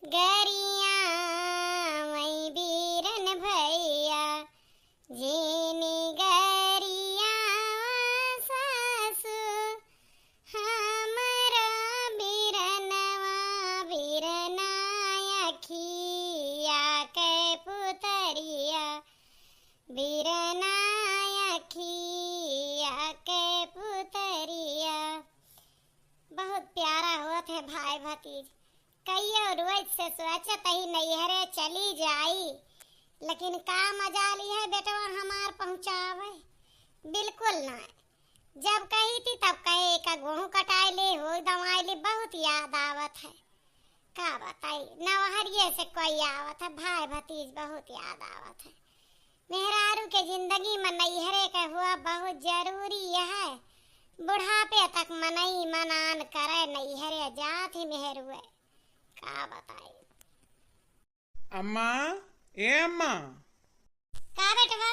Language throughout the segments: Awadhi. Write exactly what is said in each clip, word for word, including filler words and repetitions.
गरिया वही बीरन भैया, जेने गरिया सासु, हमरा बीरनवा बीरना अखिया के पुतरिया, बीरना अखिया के पुतरिया। बहुत प्यारा होत है भाई भतीज। कहियो रोज से सोचत ही नैहरे चली जाई, लेकिन का मजाल है बेटवा हमार पहुँचावे? बिल्कुल ना। जब कही थी तब कहे, "एक गोहूँ कटाए ले, हो दवाई ले, बहुत याद आवत है।" का बताई, नवहरिये से कोई आवत है, भाई भतीज बहुत याद आवत है। मेहरारू के जिंदगी में नैहरे के हुआ बहुत जरूरी है। बुढ़ापे तक मनई मनान करे नैहरे जात ही मेहरुए। का बताई। अम्मा, ए अम्मा। का बेटवा?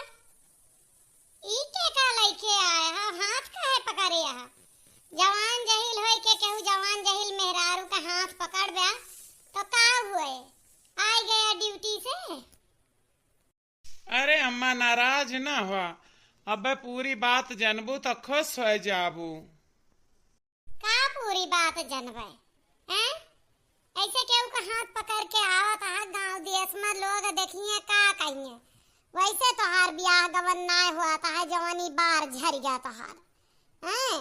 ई के का लइके आए हा? हाथ काहे पकड़े हा? जवान जहिल होई के केहू जवान जहिल मेहरारू का हाथ पकड़ बा तो का हुए? आई गया ड्यूटी से। अरे अम्मा, नाराज ना हुआ, अबे पूरी बात जनबू तो खुश हो जाबू। का पूरी बात जनबे, हैं? ऐसे केहू का हाथ पकड़ के आवत है गाँव देश में, लोग देखिए का कहिए। वैसे तोहार बियाह गवन नाय हुआ, तोहार जवानी बार झर गया तोहार, हैं?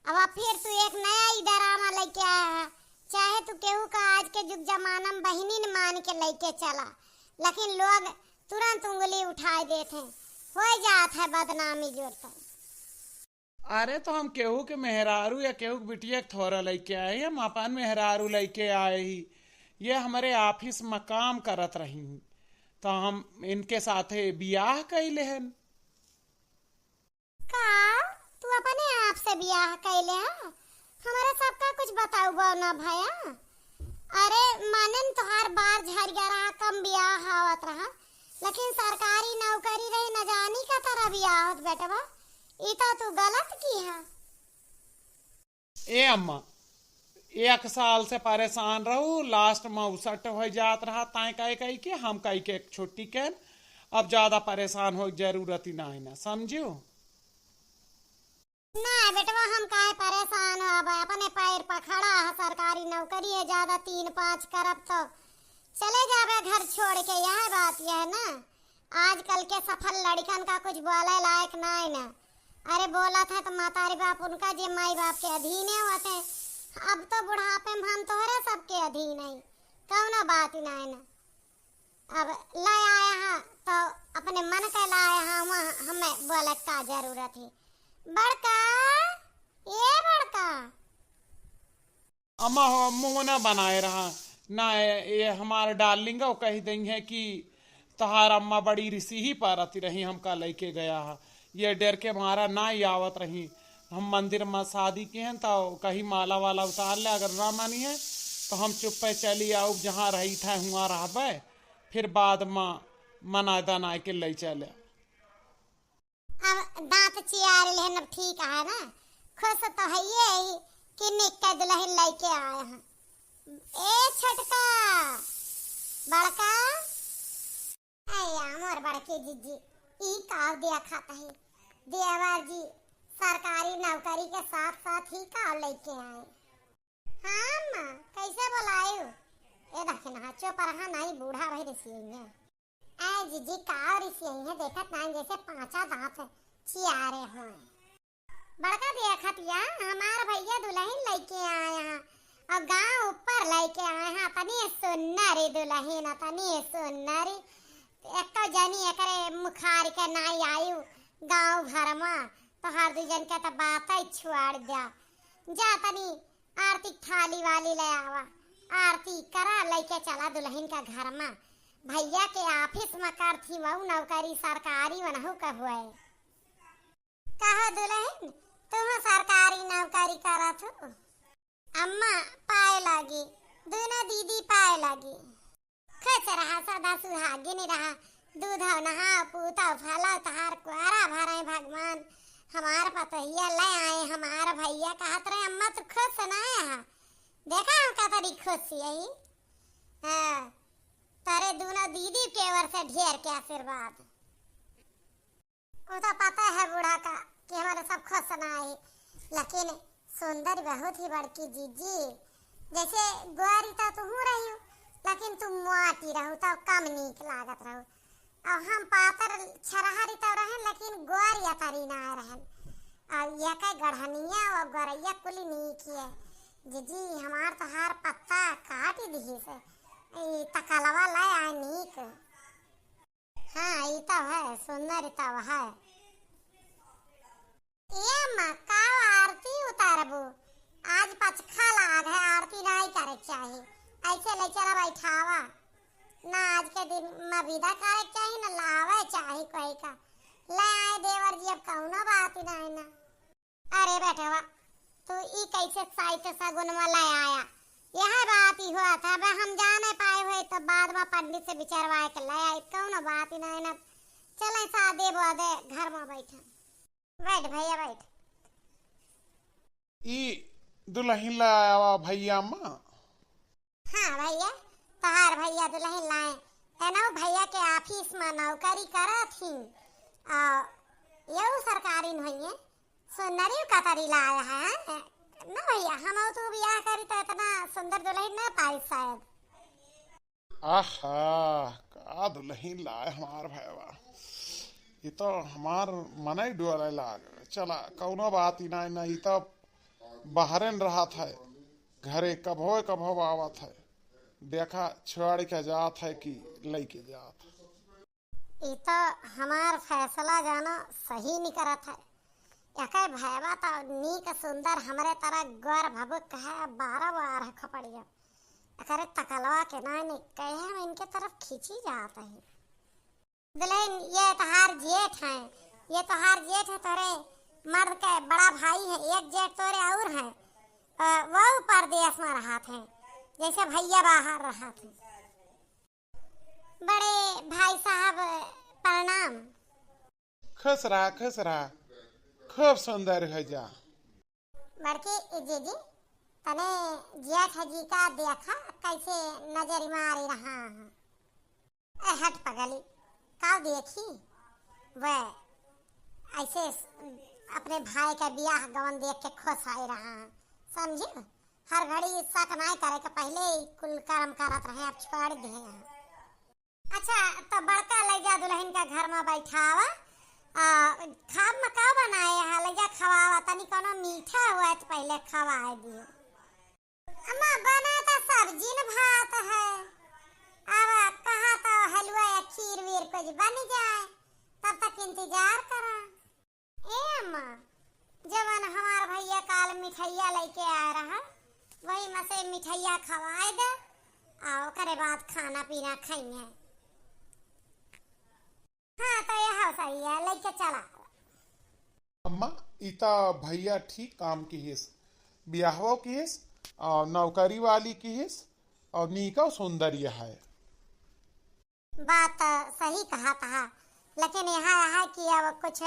अब, अब फिर तू एक नया ही डरामा लेके आया है। चाहे तू केहू का आज के जुग जमाना में बहिनी न मान के लेके चला, लेकिन लोग तुरंत उंगली उठाए देते हैं, हो जात है बदनामी जोर पर। अरे, तो हम केहू के मेहरारू या केहू के बिटिया के थोड़ा लेके आए ही, हम अपन मेहरारू लेके आए ही। ये हमरे ऑफिस में काम करत रही, तो हम इनके साथे बियाह कइले हन। का तू अपने आप से बियाह कइले हा? हमरा सबका कुछ बताउबो ना भया। अरे, मानन तोहार बार झरिया रहा, कम बियाह आवत रहा, लेकिन सरकारी नौकरी रही, न जानी का तरह बियाह होत बेटवा। ई तो तू गलत की हा। ए अम्मा, एक साल से परेशान रहू, लास्ट में उसट हो जात रहा, ताए कहे कही के हम कही के एक छुट्टी केन, अब ज्यादा परेशान हो जरूरत ही ना है ना, समझू? ना बेटवा, हम काहे परेशान हो, अब अपने पैर पर खड़ा है, सरकारी नौकरी है, ज्यादा तीन पाँच करब तो चले जाबे घर छोड़ के, यह बात यह ना। आजकल के सफल लड़िकन का कुछ बोले लायक नाय ना। अरे बोलत है तो मातारी बाप उनका जे माई बाप के अधीने होते। अब तो बुढ़ापे में हम तोहरे सबके अधीन है, कौनो बात ही नाय ना। अब ले आया हा तो अपने मन के ले आया हा, वहाँ हमें बोले का जरूरत है। बड़का, ए बड़का। अम्मा हो, मुँह ना बनाए रहा ना, ये हमार डार्लिंग वो कही दई है कि तोहार अम्मा बड़ी रिसी ही पारती रही, हमका लेके गया है, ये डर के मारा ना ही आवत रही। हम मंदिर में शादी के हैं तो कही माला वाला उतार ले, अगर ना मानी है तो हम चुप्पे चली आउब, जहाँ रही था हुआँ रहबे, फिर बाद में मना दना के ले चले। अब दाँत चियार लेहन, अब ठीक है ना? खुश तो है ये ही कि निक्का दुल्हन लेके आए हैं। ए छोटका, बड़का, अया मोर बड़की जिज्जी, ई का देखत है? देवर जी सरकारी नौकरी के साथ साथ ही का लेके आए? हाँ अम्मा, कैसे बोलायु? ए दखिन, हाँ, चुप रहा, नाई बूढ़ा भाई रिसियइहे। ए जिज्जी, का रिसियइहे, देखत नाई जैसे पांचा दांत चियारे होए। बड़का देखत या, हमार भैया दुल्हन लइके आए हैं और गांव ऊपर लइके आए हैं, अतनी सुन्नरी दुल्हन, अतनी सुन्नरी। एक तो जनी एकरे मुखार के नाई आयु गांव भर में, तो हर दू जन के तो बात ही छोड़ द्या। जा तनी आरती थाली वाली ले आवा, आरती करा, लेके चला दुल्हन का घर में। भैया के ऑफिस में करथी वहू नौकरी सरकारी वनहू का हुए। कहो दुल्हन, तुम सरकारी नौकरी करत हो? अम्मा, पाए लागी, दोनों दीदी पाए लागी। खुश रहा, सदा सुहागिन रहा, दूधौ नहाओ, पूतौ फलौ, तहार कुआरा भरे भगवान। हमार पतोहिया ले आए, हमार भैया कहत रहे, "अम्मा, तू खुश ना है?" देखा हम कतरी खुश यही। हाँ, तोरे दूनो दीदी के ओर से ढेर के आशीर्वाद। वो तो पता है बूढ़ा का कि हमारे सब खुश ना है, लेकिन सुंदर बहुत ही बड़की जीजी। जैसे गोरी तो तू रही, लेकिन तू मोटी रहू तो कम नीक लागत रहू। और हम पातर छरहरी तो रहन, लेकिन गोरी अतरी ना रहन। और ये के गढ़निया और गोरैया कुली नीक है। जीजी, हमार तो हर पत्ता काट दिही से। ई तकलवा ले आए नीक। हाँ, ई तो है, सुंदर ई तो है। ए माँ, का आरती उतारबू? आज पचखा लाग है, आरती नाई करे के चाही। ऐसे ले चला बैठावा। ना आज के दिन में विदा करे के चाही, ना लावे चाही कोई का। ले आए देवर जी, अब कौनो बात ही नाई ना। अरे बेटवा, तू ई कैसे साइत सगुनवा ले आया? यह बात ही हुआ था, अब हम जाने पाए हुए तो बाद में पंडित से विचारवाए के ले आई, कौनो बात ही नाई ना। चले शादी बादे घर में बैठा। बैठ भैया, बैठ। ई दुलहिन लावा भैया अम्मा। हाँ भैया, तोहार भैया दुलहिन लाए। एनहु भैया के ऑफिस में नौकरी करत ही। आ, यहू सरकारी नहीं है। सुंदरी कतरी लाए हैं। ना भैया, हम तो बियाह करी तो इतना सुंदर दुलहिन ना पाई शायद। आहा, का दुलहिन लाए हमार भैया। ई तो हमार मनई डोले लाग। चला, कौनो बात ही ना, ना, ई तो बाहरेन रहत है, घरे कभो कभो आवत है। देखा, छोड़ के जात है कि लइके जात। ई तो हमार फैसला जानो सही निकरत है। एके भैया तो नीक सुंदर हमरे तरह गोर भभुक है, बारह बार है खोपड़िया। एकरे तकलवा के नानी कहे हम इनके तरफ खींची जात है। दुलहिन, ये तोहार जेठ हैं, ये तोहार जेठ है, तोरे मर्द के बड़ा भाई है, एक जेठ तोरे और हैं, अ, वो परदेस में रहत हैं, जैसे भैया बाहर रहत हैं। बड़े भाई साहब, प्रणाम। खुश रहा, खुश रहा, खूब सुंदर हो जा। बड़की जीजी, तने जेठ जी का देखा, कैसे नजर मारी रहा है। ए, हट पगली, का देखी? वह ऐसे स-, अपने भाई का बियाह गवन देख के खुश आई रहा है, समझे? हर घड़ी शक नाई करे के, पहले ही कुल कर्म करत रहे, अब छोड़ दे हैं। अच्छा, तो बड़का लइजा दुलहिन का घर में बैठावा। आ, खाब में का बनाए है, लइजा खवावा, तनी कोनो मीठा हुआ तो पहले खवाए दियो। अम्मा, बना तो सब्जी न भात है, अब कहा तो हलवा या खीर वीर कुछ बन जाए, तब तक इंतजार करा। ए अम्मा, जवन हमार भैया काल मिठाइया लइके आए रहा, वही में से मिठाइया खवाए दे, आ ओकरे बाद खाना पीना खाइए। हाँ, तो यह सही है, लइके चला। अम्मा, ई त भैया ठीक काम किहिस, बियाहवो किहिस, और नौकरी वाली किहिस, और नीको सुंदर यह है। बात सही कहा था, लेकिन यहाँ है कि अब कुछ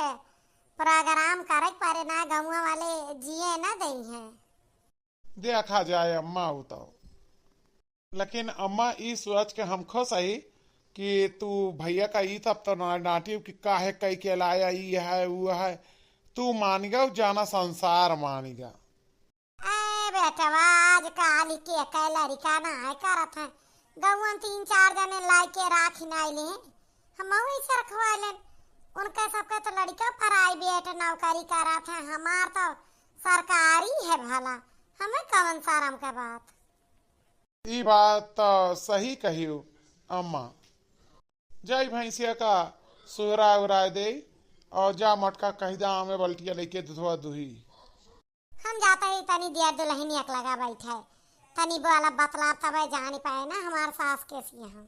प्रोग्राम करे के परे ना, गौवा वाले जिए ना दई हैं। देखा जाए अम्मा, उ तो, लेकिन अम्मा, ई सोच के हम खुश हई कि तू भैया का ई तब तो ना डांटियो कि काहे कई के लाया, ई है, उ है। तू मान गयो, जाना संसार मान गया। ए बेटवा, आजकल के कई लड़का ना है करत है। गौवन तीन चार जने लाई के राखी नाई ले, हम वही से रखवा लेन। उनके सबके तो लड़का प्राइवेट नौकरी करत है, हमार तो सरकारी है भला, हमें कौन शर्म के बात। ई बात तो सही कहियो अम्मा। जाई भैंसिया का सुहरा उराय दे और जा मोटका कह दा आवे बल्टिया लेके दुधवा दुही। हम जाते ही तनी दिया दुलहिनिया के लगा बैठे, तनी बोला बतला तबे जानी पाए ना हमार सास कैसी हैं।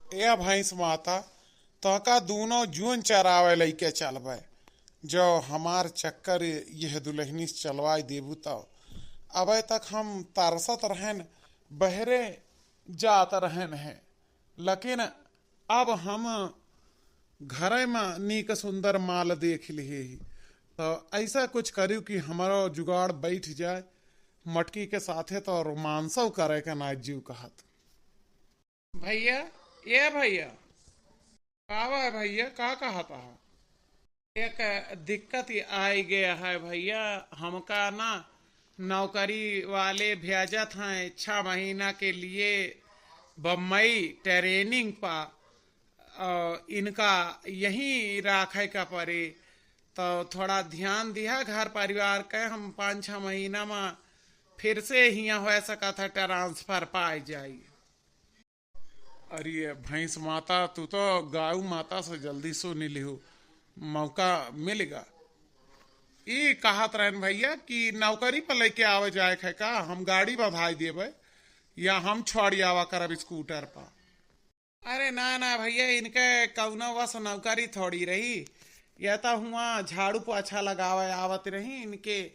ए भैंस माता, तोहका दूनो जून चरावे लइके चलबे। जो हमार चक्कर यह दुलहिनी से चलवाई देबू तब। अबे तक हम तरसत रहन, बहरे जात रहन हैं, लेकिन अब हम घरे में नीक सुंदर माल देख लिहे ही। तो ऐसा कुछ करियो कि हमारा जुगाड़ बैठ जाए। मटकी के साथे तो रोमांसो करे के ना जीव कहत। भइया, ए भइया, का बा भइया, का कहत हा? एक दिक्कत आइ गया है भइया, हमका ना नौकरी वाले भेजत हैं छह महीना के लिए बम्बई training पा, अ, इनका यहीं राखे का परे, तो थोड़ा ध्यान दिहा घर परिवार के, हम पाँच छह महीना में फिर से हियाँ हो सकत है transfer पाए जाई। अरे भैंस माता, तू तो गाऊ माता से जल्दी सुन लिहू, मौका मिलेगा। ई कहत रहन भइया कि नौकरी पर लेके आवे जाए के है का, हम गाड़ी बधाई देबे या हम छोड़ी आवा करब scooter पर। अरे ना ना भइया, इनके कौनो बस नौकरी थोड़ी रही, यह तो हुआ झाड़ू पोछा लगावे आवत रही। इनके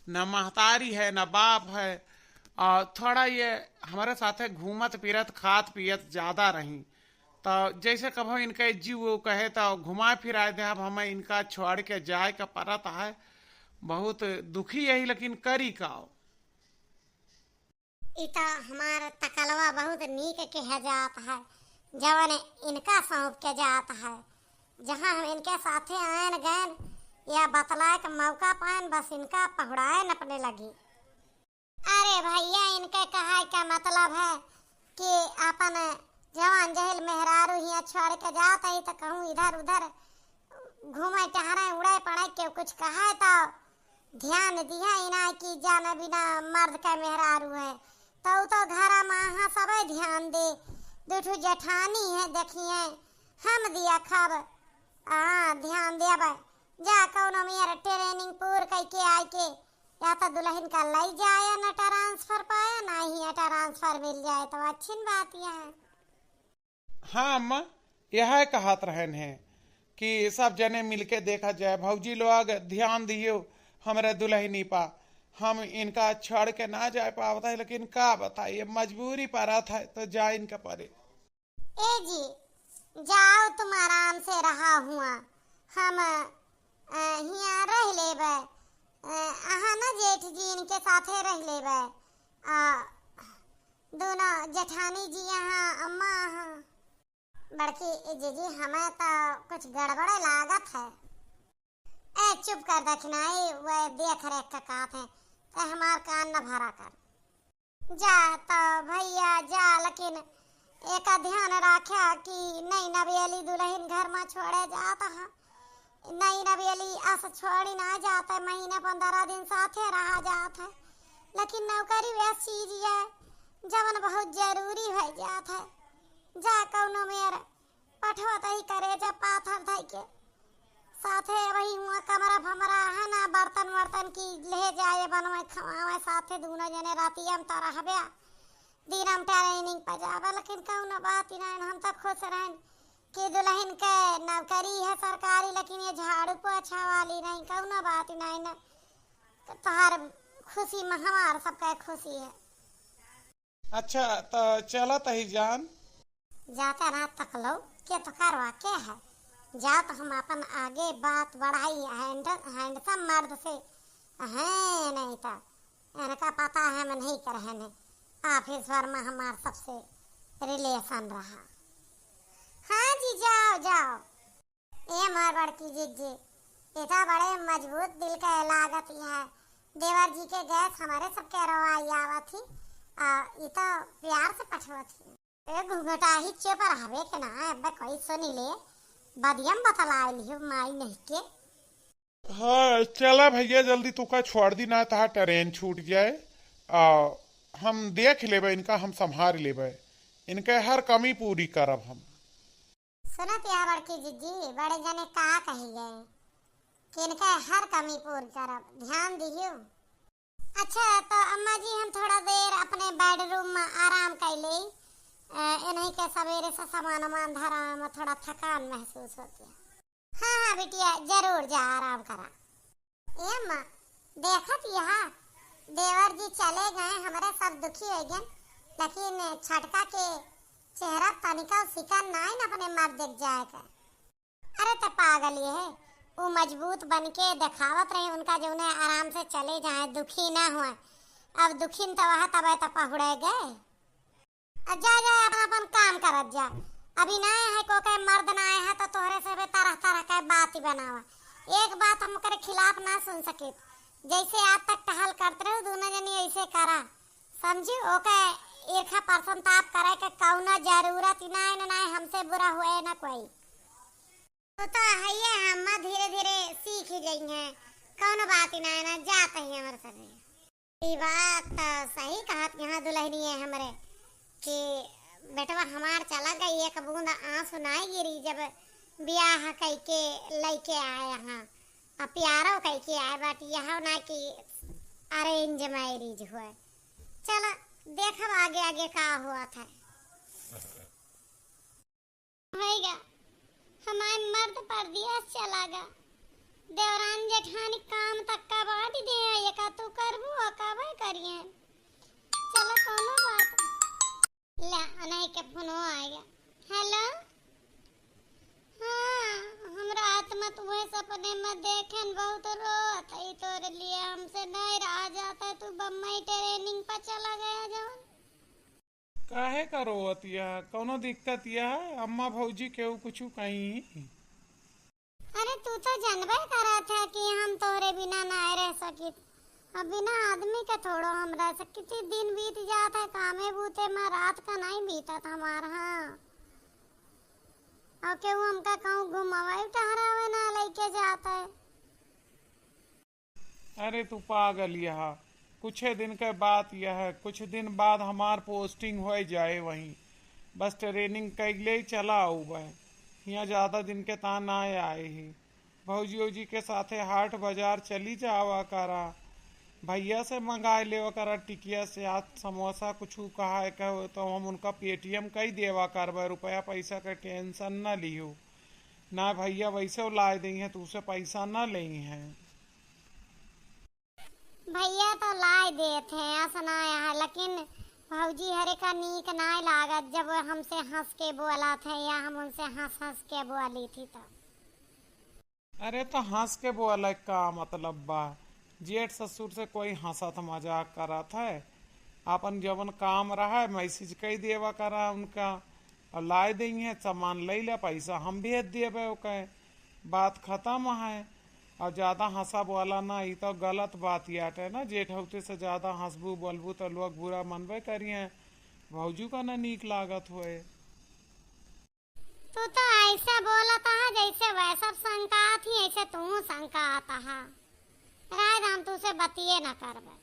न महतारी है न बाप है, और थोड़ा ये हमारे साथे घूमत फिरत खात पियत ज्यादा रही, तो जैसे कभो इनके जीव वो कहे तो घुमा फिराए दे। अब हमें इनका छोड़ के जाए का परत है, बहुत दुखी यही, लेकिन करी का। ई तो हमार तकलवा बहुत नीक कहा जात है, जवन इनका सौंप के जात है। जहाँ हम इनके साथे आयन गयन या बतलाए के मौका पायन, बस इनका पहुड़ायन अपने लगी। अरे भइया, इनके कहाए का मतलब है कि अपन जवान जहिल मेहरारू हियाँ छोड़ के जात है तो कहूँ इधर उधर घूमे टहरे उड़े पड़े, केहू कुछ कहे तो ध्यान दिहा, इना कि जाने बिना मर्द के मेहरारू है, तो उ तो घर में अहाँ सबे ध्यान दे। दू ठो जेठानी है, देखिए हम दिया खब, हाँ, ध्यान देबे। जा कौनो मेर training पूर कई के आए के, या तो दुल्हन का लई जाए न transfer पाए, ना ही transfer मिल जाए तो अच्छी बात यह है। हाँ अम्मा, यह कहत रहन हैं कि सब जने मिलके देखा जाए। भौजी लोग ध्यान दियो हमरे दुल्हनी पा, हम इनका छोड़ के ना जाए पावत है, लेकिन का बताइए, मजबूरी परत है तो जाए इनका परे। ए जी, जाओ तुम आराम से रहा हुआ, हम, अ, हियाँ रह लेबे। अ, अहाँ न जेठ जी इनके साथे रह लेबे। आ, दोनों जेठानी जी यहाँ, अम्मा यहाँ। बड़की जीजी, हमें तो कुछ गड़बड़े लागत है। ए, चुप कर दखिनाई, वे देख रेख के कहत हैं, ते हमार कान न भरा कर। जा तो भइया जा, लेकिन एका ध्यान राख्या कि नई नवेली दुल्हन घर में छोड़े जात है। नई नवेली अस छोड़ी ना जात है, महीना पंद्रह दिन साथे रहा जात है, लेकिन नौकरी वह चीज है जवन बहुत जरूरी हो जात है। जा कौनो मेर पठवत ही करे जब पाथर धई के साथे वही हुआ कमरा फमरा है ना, बर्तन वर्तन की ले जाए बनवे खवावे साथे दोनों जने रातिया में तो रहबे, दिन में training पर जाबे, लेकिन कौनो बात ही नहीं। हम तो खुश रहन कि दुल्हन के नौकरी है सरकारी, लेकिन ये झाड़ू पोछा वाली नहीं, कौनो बात ही नहीं ना। तोहार खुशी में हमार सबके खुशी है। अच्छा, तो चलत ही जान। जाते ना तकलो के तो करवा के है, जाओ तो हम अपन आगे बात बढ़ाई हैंड-, handsome मर्द से। हैं, नहीं तो इनका पता है, हम नहीं कर हैं। Office भर में हमार सबसे relation रहा। हाँ जी, जाओ, जाओ। ए मोर बड़की जिज्जी, ई तो बड़े मजबूत दिल के लागत है। देवर जी के गैस हमारे सबके रोवाई आवत ही, आ, ई तो प्यार से पठवत ही। ए घुघटाही चुप रहबे के ना, अबे कोई सुनी ले, बदियम बतलाए लियो माई नहीं के। हाँ, चला भइया, जल्दी तू का छोड़ दी ना, तहा train छूट जाए। आ, हम देख लेबे इनका, हम संभाल लेबे, इनके हर कमी पूरी करब हम। सुनत या बड़की जिज्जी, बड़े जने का कही गए कि इनके हर कमी पूरी करब, ध्यान दियो। अच्छा, तो अम्मा जी, हम थोड़ा देर अपने bedroom में आराम कर ले, अ, इन्हीं के सवेरे से सामान वामान धरा में थोड़ा थकान महसूस होती है। हाँ, हाँ बिटिया, जरूर जा, आराम करा। ए अम्मा, देखत यहाँ देवर जी चले गए, हमरे सब दुखी हो गए, लेकिन छटका के चेहरा तनिका सिकन नाई न अपने मर्द देख जाए का। अरे त पागल ये है, वो मजबूत बन के देखावत रहे उनका, जौने आराम से चले जाए, दुखी ना हुए। अब दुखिन तो वह तबे तो पहुड़े गए। अब जा, जा, अपन, अपन काम करत जा। अभी ना आए है, को के मर्द ना आए है, तो तोहरे से भी तरह, तरह के बात ही बनावा। एक बात हम ओकरे खिलाफ ना सुन सकित। जैसे आज तक टहल करत रहे, दोनों जनी ऐसे करा, समझी? ओके ईर्खा परसंताप करे के कौनो जरूरत ही ना है, ना, ना हमसे बुरा हुए ना कोई। तो, तो है ये, हम धीरे धीरे सीख ही जाएंगे, कौनो बात ही ना है, ना जात ही हमारे सरे। ई बात त सही कहत यहाँ दुल्हनिए हमरे कि बेटवा हमार चला गई, एक बूंद आंसू नाई गिरी जब बियाह कइके लइके आए यहाँ। आ प्यारो कइके आए, but यह ना कि arrange marriage हुए। चला देखब आगे आगे का हुआ था। होइगा, हमार मर्द परदेस चला गा। देवरान जेठानी काम तक का बांट दे हैं, ये का तू करबू और कबे करिए। चलो, कौनो बात। ले, अनाई के फोनो आइगा। हेलो, हाँ, हम रात में तुम्हें सपने में देखेन, बहुत रोत है तोरे लिए, हमसे नहीं रहा जाता है, तू बम्बई training पर चला गया जौन। काहे का रोवत यह? कौनो दिक्कत यह? अम्मा भौजी केहू कुछु कहीं? अरे, तू तो जानबे करत है कि हम तोहरे बिना ना रह सकित। अब बिना आदमी के थोड़ो हम रह सकित। दिन बीत जात है कामे बूते में, रात का नहीं बीतत हमार। हाँ, और केहू हमका कहूँ घुमावे टहरावे ना लइके जात है। अरे तू पागल यह, कुछे दिन के बात यह, कुछ दिन बाद हमार posting होइ जाए वहीं, बस training कइले ही चला आउबे। हियाँ ज्यादा दिन के ता ना आए ही। भौजी औजी के साथे हाट बाजार चली जावा करा, भैया से मंगाए लेवा करा टिकिया से आज समोसा कुछ कहा है कहो तो हम उनका Paytm कई देवा करबे, रुपया पैसा के tension न लियो। ना भैया वैसे लाए देइहैं, तू से पैसा ना लेइहैं। भैया तो लाए देत हैं, अस ना है, लेकिन भौजी हरे का नीक ना लागत, जब वो हमसे हंस के बोलत है या हम उनसे हंस हंस के बोली थी तो। अरे तो हंस के बोले का मतलब बा? जेठ ससुर से कोई हंसत मजाक करत है, आपन जवन काम रहा है message कई देवा करा उनका, और लाए देइहैं, सामान लइ ला, पैसा हम भेज देबे ओके, बात खत्म है। और ज्यादा हंसा बोला ना, ई तो गलत बात याटे ना, जेठौते से ज्यादा हंसबू बोलबू तो लोग बुरा मनबे करिहैं, भौजू का ना नीक लागत होए। तू तो ऐसे बोलत हा जैसे वह सब संकात ही, ऐसे तू संकात हा। राय हम तू से बतिये ना करबे।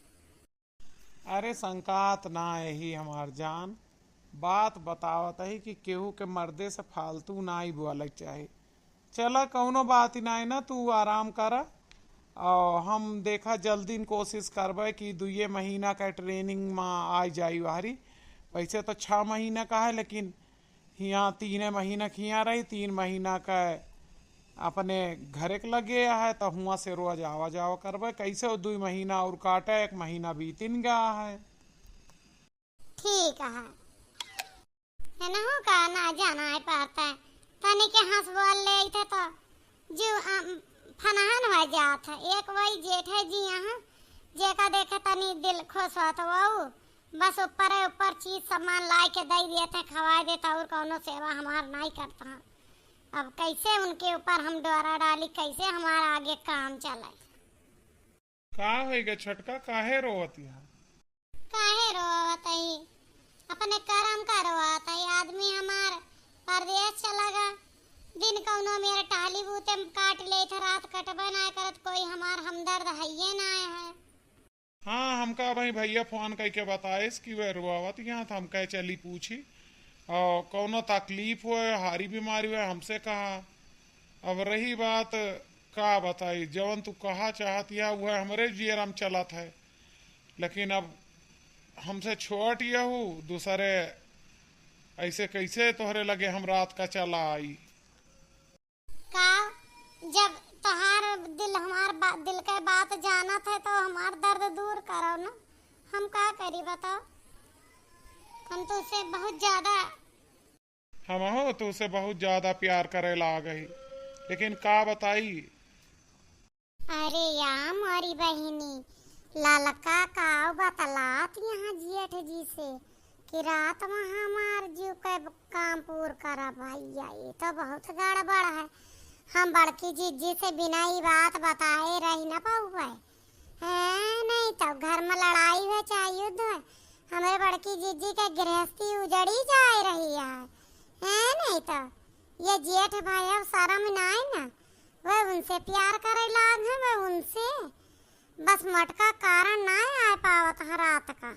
अरे संकात ना यही हमार जान, बात बतावत ही कि केहू के मर्दे से फालतू ना ही बोले के चाही। चला कौनो बात ही ना है ना, तू आराम करा। और हम देखा जल्दी न कोशिश करबे कि दुइये महीना का training में आ जाई बाहरी। वैसे तो छः महीना का है, लेकिन हियाँ तीने महीना के हियाँ रही, तीन महीना का अपने घरे के लगे है, तो हुआँ से रोज आवा जावा करबे। कैसे वो दुई महीना और काटे, एक महीना बीतिन गया है। ठीक है, है ना, हो का ना जाना है पड़ता है, तनी के हंस बोल ले थे तो जो, अम, फनहन हो जात है। एक वही जेठ है जी यहाँ, जेका देखे तनी दिल खुश होत वो, बस ऊपर है, ऊपर चीज सामान लाए के दे देते हैं, खवाए देते, और कौनो सेवा हमार नहीं करता है। अब कैसे उनके ऊपर हम डोरा डाली, कैसे हमारा आगे काम चले? का होइगा छोटका, काहे रोवत यहाँ? काहे रोवत ही? अपने करम का रोवत ही। आदमी हमार परदेस चला गा, दिन कौनो मेरे टहली बूते में काट ले थे, रात कटबे ना करत, कोई हमार हमदर्द हइये ना है। हाँ, हमका अबहीं भैया फोन कइके बताइस कि वह रोआवत यहाँ, तो हम कहे चली पूछी। और कौनो तकलीफ होए, हारी बीमारी होए, हमसे कहा। अब रही बात, का बताई, जवन तू कहा चाहत या, वह हमरे जियरा में चलत है। लेकिन अब हमसे छोट यहू, दूसरे ऐसे कैसे तोहरे लगे हम रात का चला आई? का जब तोहार दिल हमार बा-, दिल के बात जानत है तो हमार दर्द दूर करो ना। हम का करी बताओ, हम तो उसे बहुत ज्यादा हमहू तो उसे बहुत ज्यादा प्यार करे लाग ही, लेकिन का बताई? अरे या मोरी बहिनी, ललका काव बतलात यहाँ जेठ जी से कि रात मा हमार जीव के काम पूर करा भैया, ये तो बहुत गड़बड़ है। हम बड़की जिज्जी से बिना ई बात बताए रह न पाउबे। हैं, नहीं तो घर मा लड़ाई हुए चाहे युद्ध हुए, हमरे बड़की जिज्जी के गृहस्थी उजड़ी जाए रही है। हैं, नहीं तो ये जेठ भाई अब शर्म ना आए ना, वह उनसे प्यार करे लाग है, वह उनसे। बस मटका कारण ना आए पावत है रात का।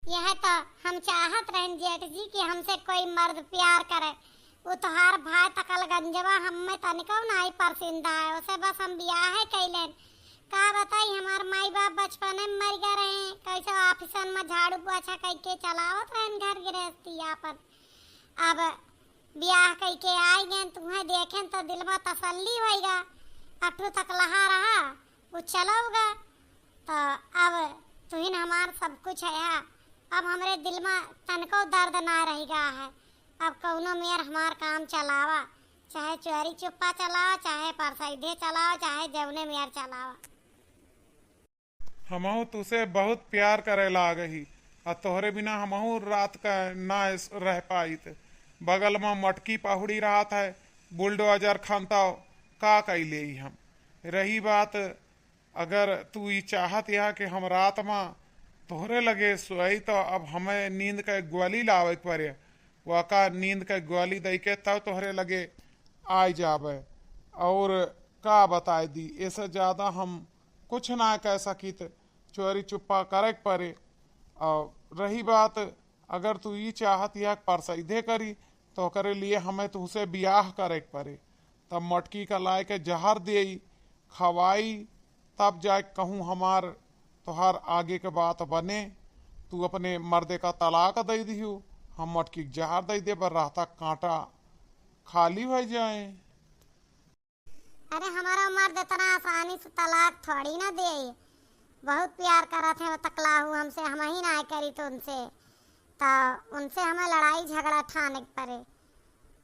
यह तो हम चाहत रहन जेठ जी कि हमसे कोई मर्द प्यार करे। उ तोहार भाई तकलगंजवा हमें तनिको नाई परसिंदा है, उसे बस हम बियाहे कैलेन। का बताई, हमार माई बाप बचपने में मर गए रहे, कैसे ऑफिसन में झाड़ू पोछा करके चलावत रहन घर गृहस्थी आपन। अब बियाह करके आई गए, तुम्हें देखें तो दिल में तसल्ली होइगा। अठू तक लहा रहा, वो चलौगा। तो अब तुहिन हमार सब कुछ है, अब हमरे दिल में तनको दर्द ना रह गया है। अब कौनो मेर हमार काम चलावा, चाहे चोरी चुप्पा चलावा, चाहे परसैधे चलावा, चाहे जौने मेर चलावा। हमहू तुसे बहुत प्यार करे लाग ही, आ तोहरे बिना हमहू रात का ना रह पाइत। बगल में मटकी पहुड़ी रहत है, बुलडोजर खनताओ, का कैले ही हम। रही बात अगर तू ई चाहत यह कि हम रात मा तोहरे लगे सोई, तो अब हमें नींद के गोली लावे के पड़े। वका नींद के गोली दई के तब तोहरे लगे आइ जाबे। और का बताए दी, ऐसे ज़्यादा हम कुछ ना कह सकित, चोरी चुप्पा करे के पड़े। और रही बात, अगर तू ई चाहत यह परसैधे करी, तो ओकरे लिए हमें तुहसे बियाह करे के पड़े। तब मटकी का लाए के जहर देई, खवाई, तब जाए कहूँ हमार तोहार आगे के बात बने। तू अपने मर्दे का तलाक दे दिहू, हम मटकी के जहर दे देब, रास्ता कांटा खाली हो जाए। अरे, हमारा मर्द इतना आसानी से तलाक थोड़ी ना दे, बहुत प्यार करत है वो तकलाहू हमसे, हम ही ना करी तो उनसे, तो उनसे हमें लड़ाई झगड़ा ठाने के पड़े।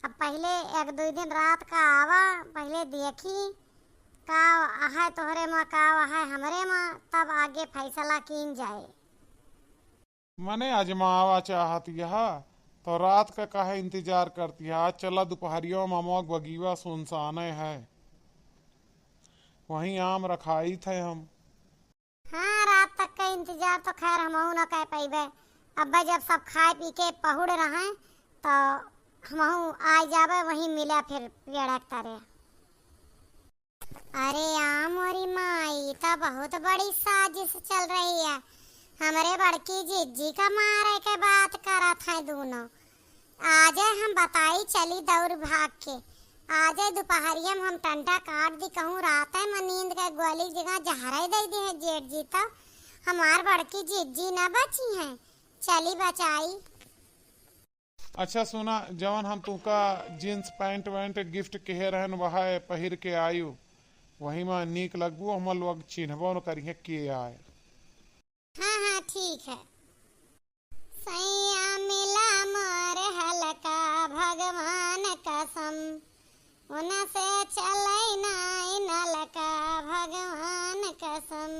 अब पहिले एक दुई दिन रात का आवा, पहिले देखी का है तोहरे मा, का है हमरे मा, तब आगे फैसला कीन जाए। मने आजमावा चाहत यह, तो रात का काहे इंतजार करती है? आज चला दोपहरिया मा, अमवा के बगीवा सुनसाने है, वहीं आम रखाइत है हम। हाँ, रात तक का इंतजार तो खैर हमहू न कर पइबे। अब्बे जब सब खाए पी के पहुड़ रहे, तो हमहू आ जाबे, वहीं मिला फिर पेड़ के तरे। अरे आ मोरी माई, ई तो बहुत बड़ी साजिश चल रही है। हमरे बड़की जिज्जी का मारे के बात करत हैं दोनों। आजे हम बताई चली दौड़ भाग के। आजे दोपहरिया में हम टंटा काट दी, कहूँ रात में नींद के गोली जगह जहरे दे दी है जेठ जी, तो हमार बड़की जिज्जी न बची हैं। चली बचाई। अच्छा सुना, जवन हम तुका जींस पैंट वैंट गिफ्ट किहे रहन, वह पहिर के आयु, वही में नीक लगबू, हमर लोग चिन्हबो न करिहे के आए। हाँ, हाँ, ठीक है। सैया मिला मोर हलका भगवान कसम, उनसे चलै नाई नलका भगवान कसम।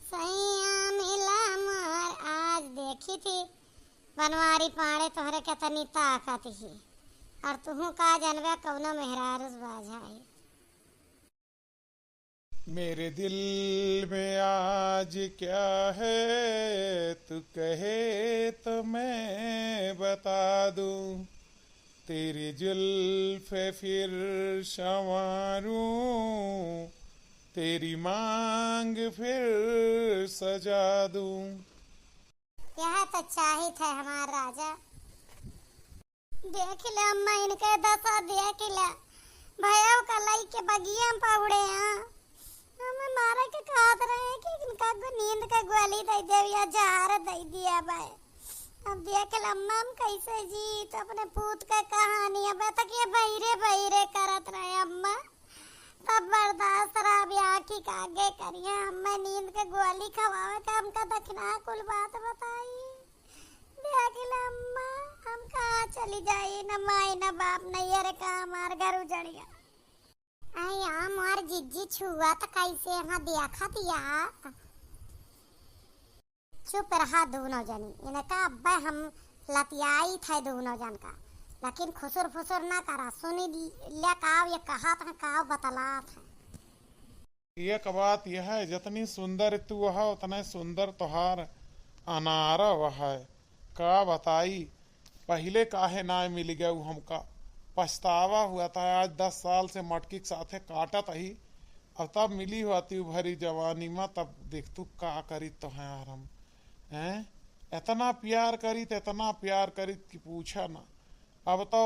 सैया मिला मोर, आज देखी थी बनवारी पाड़े तोहरे केतनी ताकत ही, और तुहू का जनबे कौनो मेहरारू बाझा है। मेरे दिल में आज क्या है, तू कहे तो मैं बता दूं। तेरी जुल्फे फिर संवारूं, तेरी मांग फिर सजा दूं। यह तो चाहित है हमार राजा। देख ले अम्मा, इनके दशा देख ले। भैया का लई के बगिया में पहुड़े हैं। हमें मारे के कहत रहे कि इनका गो-, नींद के गोली दे दे या जहर दे दिया भाई। अब देख ले अम्मा, हम कैसे जी, तो अपने पूत के कहानी अब तक ये बहिरे बहिरे करत रहे अम्मा। तब बर्दाश्त रहा, अब आँखी का आगे करिए, हमें नींद के गोली खवावे के हमका दखिना कुल बात बताई। देख ले अम्मा, हम कहाँ चली जाई, न माई न बाप, नैहर का हमार घर उजड़ गया। अरे यार, मोर जिज्जी छुआ त कैसे यहाँ देखत या। चुप रहा दूनो जनी, इनका अब्बे हम लतियाई थे दूनो जन का, लेकिन खुसुर फुसुर ना करा। सुनी लिया काव ये कहत हैं, काव बतलात हैं। एक बात यह है, जितनी सुंदर तू है, उतने सुंदर तोहार अनारव है। का बताई, पहिले काहे ना मिल गए हमका। पछतावा हुआ था, आज दस साल से मटकी के साथे काटत ही, अब तब मिली होती भरी जवानी में, तब देख तू का करीत तो हैं यार हम, हैं? इतना प्यार करीत, इतना प्यार करीत कि पूछा ना। अब तो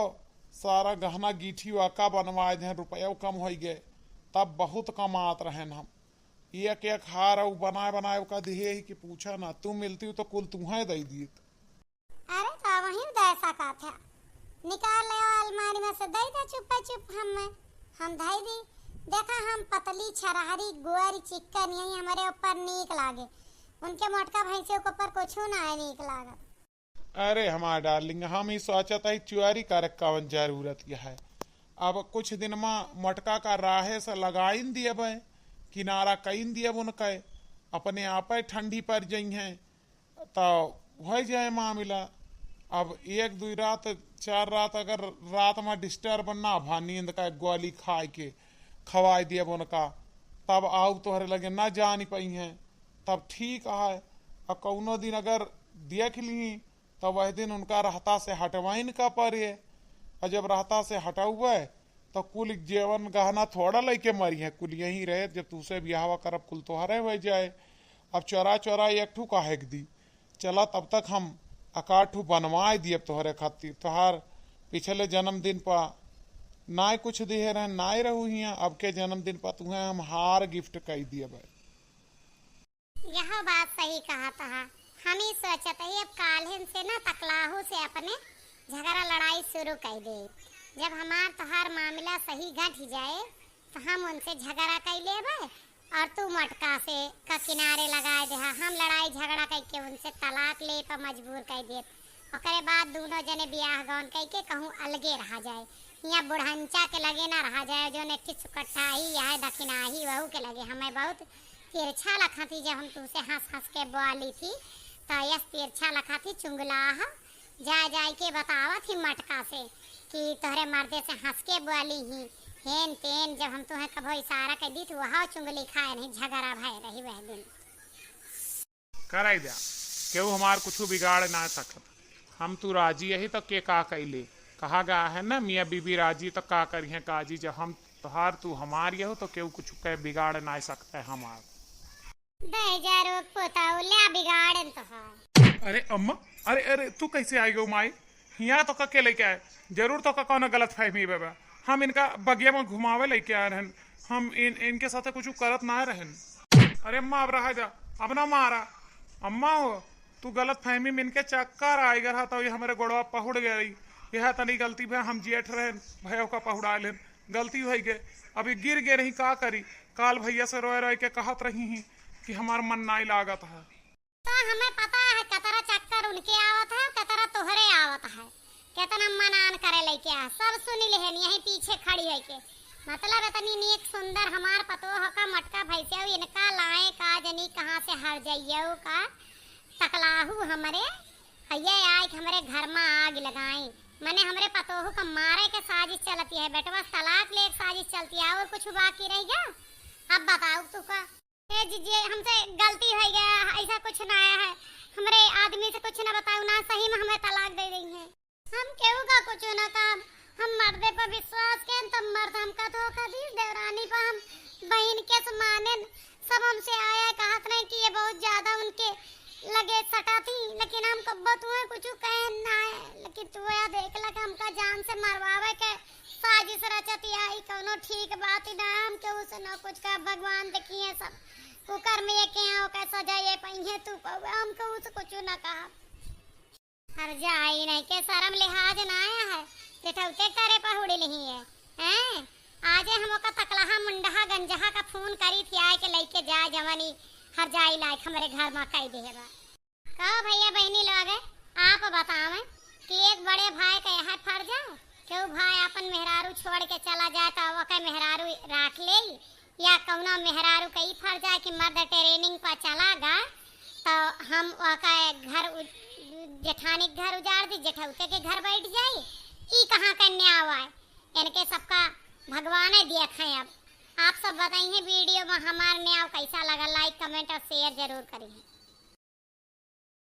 सारा गहना गीठी वाका बनवाए दें, रुपया कम होइ गए, तब बहुत कमात रहेन हम। एक एक हार अउ बनाए बनाए ओका दिहे ही कि पूछा ना, तू मिलती तो कुल तुहें दई दीत। अरे तो वहीं दे सका था, निकाल ले अलमारी में से दे दे चुप्पे चुप हमें, हम धई दी। देखा हम पतली छरहरी गोरी चिक्कन यही हमरे ऊपर नीक लागे, उनके मोटका भैंसे के ऊपर कुछ ना है नीक लागत। अरे हमार डार्लिंग, हम ई सोचत हई चुआरी करे कवन जरूरत है। अब कुछ दिन मा मोटका का राहे से लगाइन दियब, किनारा कइन दियब उनके, अपने आपे ठंडी पड़ जइहें, तो हो जाए मामला। अब एक दुई रात, चार रात अगर रात मा डिस्टर्ब ना भा, नींद का एक गोली खाए के खवाए दियब उनका, तब आउ तोहरे लगे ना जानी पइहें, तब ठीक है। और कौनो दिन अगर देख ली तो वह दिन उनका रहता से हटवाइन का परे। और जब रहता से हटौबे तो कुल जेवन गहना थोड़ा लइके मरिहें, कुल यहीं रहे। जब तुसे बियाहवा करब कुल तोहरे हो जाए। अब चोरा चोरा एक ठू काहे के दी, चला तब तक हम एकाध ठू बनवाए दियब तोहरे खातिर। तोहार पिछले जन्मदिन पा नाय कुछ दिहे रहन, नाय रहू हियाँ, अब के जन्मदिन पा तुहें हम हार गिफ्ट कई दियब। यह बात सही कहत हा। हम ही सोचत ही अब काल्हिन से ना तकलाहू से अपने झगड़ा लड़ाई शुरू कर दे। जब हमार तोहार मामला सही घट ही जाए तो हम उनसे झगड़ा कर लेबे और तू मटका से का किनारे लगाए दे। हम लड़ाई झगड़ा करके उनसे तलाक ले पर मजबूर कर दे। ओकरे बाद दोनों जने बियाह गौन करके कहूँ अलगे रहा जाए, यहाँ बुढ़ंचा के लगे ना रहा जाए, जो एक ठे सुकट्टाही या दखिनाही वहू के लगे। हमें बहुत तिरछा लखा थी, जब हम तुमसे हंस हंस के बोली थी, तो यस तिरछा लखा थी, चुंगलाह। जाए जाए के बतावा थी मटका से कि तोहरे मर्दे से हंस के बोली ही, हेन तेन। जब हम तुम्हें कभो इशारा कर दी, तो वह चुंगली खाए नहीं, झगड़ा भय रही वह दिन। कराई द्या, केहू हमार कुछ बिगाड़ ना सकत। हम तू राजी यही तो के का कैले? कहा गया है ना, मियाँ बीबी राजी तो का करिहें काजी। जब हम तोहार तू हमार यहो तो केहू कुछ के बिगाड़ ना सकते हमार। दे जा रोक पोताऊ, ले बिगाड़न तोहार। अरे अम्मा, अरे, अरे, तू कैसे आई गो माई? हियाँ तो का के लेके आए? जरूर तो का कौनो गलत फहमी बा। हम इनका बगिया में घुमावे लेके आए रहन। हम इन, इनके साथे कुछ करत ना रहन। अरे अम्मा, अब रहा जा, अब ना मारा। अम्मा हो, तू गलत फहमी में इनके चक्कर आए गर हा, तो ये हमरे गोड़वा पहुड़ गई। यह तनी गलती भे हम जेठ रहन, भयो का पहुड़ा लेन, गलती हो गए। अभी गिर गए रही, का करी? काल भैया से रोए रोए के कहत रही ही कि हमार मन नाई लागत है। तो हमें पता है कतरा चक्कर उनके आवत है, कतरा तोहरे आवत है, कितना मनान करे लेके आ, सब सुनी लेहन यहीं पीछे खड़ी है के। मतलब इतनी नीक सुंदर हमार पतोह का मटका भैंसे, इनका लाए का जनी कहाँ से हर जइयो का तकलाहू हमरे, हइये आए के हमरे घर में आग लगाई। मने हमरे पतोहू का मारे के साजिश चलती है, बेटवा से तलाक ले के साजिश चलती है, और कुछ बाकी रह गया? अब बताओ तू का। ए जीजी, हमसे गलती हो गया, ऐसा कुछ ना आया है। हमरे आदमी से कुछ ना बताओ ना, सही में हमें तलाक दे रही है। हम केहू का कुछ ना काम, हम मर्दे पर विश्वास के तब मर्द हमका धोखा दी, देवरानी पर हम बहन के समानेन, सब हमसे आया कहत नहीं कि ये बहुत ज्यादा उनके लगे सटा थी, लेकिन हम कब्बो तुम्हें कुछ कहे ना है, लेकिन तू या देख लग हमका जान से मरवावे के साजिश रचती आई, कौनो ठीक बात ही ना, हम केहू से ना कुछ कहा, भगवान देखिए सब। कुकर में ये के आओ का सजा ये पहिए तू पौवे, हम केहू से कुछ ना कहा। हर जाई नहीं के शर्म लिहाज ना आया है, जेठौते करे पहुड़ी नहीं है, हैं? आजे हम ओका तकलहा मुंडहा गंजहा का फोन करी थी आए के लेके जाए जवानी हर जाई लायक हमरे घर में कई देहे बा। कहो भैया बहिनी लोग, आप बतावें कि एक बड़े भाई का यह फर्ज है केहू भाई अपन मेहरारू छोड़ के चला जाए तो ओके मेहरारू राख ले, या कौना मेहरारू के ई फर जाए कि मर्द ट्रेनिंग पर चला गा तो हम ओके घर उ-, जेठानी के घर उजाड़ दी, जेठौते के घर बैठ जाई। ई कहाँ का न्याय आए? इनके सबका भगवाने दिया खाए। अब आप सब बताइए वीडियो में हमार न्याय कैसा लगा, लाइक कमेंट और शेयर जरूर करिए।